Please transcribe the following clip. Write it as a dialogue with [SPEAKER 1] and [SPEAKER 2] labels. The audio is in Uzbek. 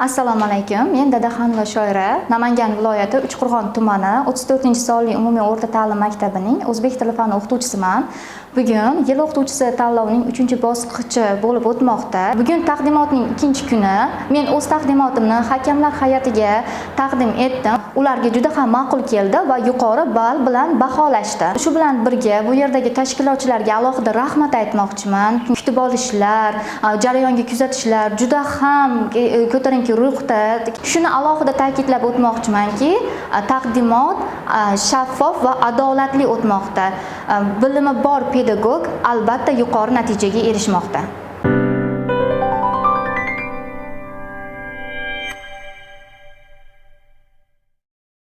[SPEAKER 1] Assalomu alaykum. Men Dadaxonova Shoira, Namangan viloyati Uchqo'rg'on tumani 34-sonli umumiy o'rta ta'lim maktabining o'zbek tili fani o'qituvchisiman. Bugun "Yil o'qituvchisi" tanlovining 3-bosqichi bo'lib o'tmoqda. Bugun taqdimotning ikkinchi kuni. Men o'z taqdimotimni hakamlar hay'atiga taqdim etdim. Ularga juda ham ma'qul keldi va yuqori ball bilan baholashdi. Shu bilan birga bu yerdagi tashkilotchilarga alohida rahmat aytmoqchiman. Kutib olishlar, jarayonga kuzatishlar juda ham ko'tarinki ruhda. Shuni alohida ta'kidlab o'tmoqchimanki, taqdimot shaffof va adolatli o'tmoqda. Bilimi bor pedagog albatta yuqori natijaga erishmoqda.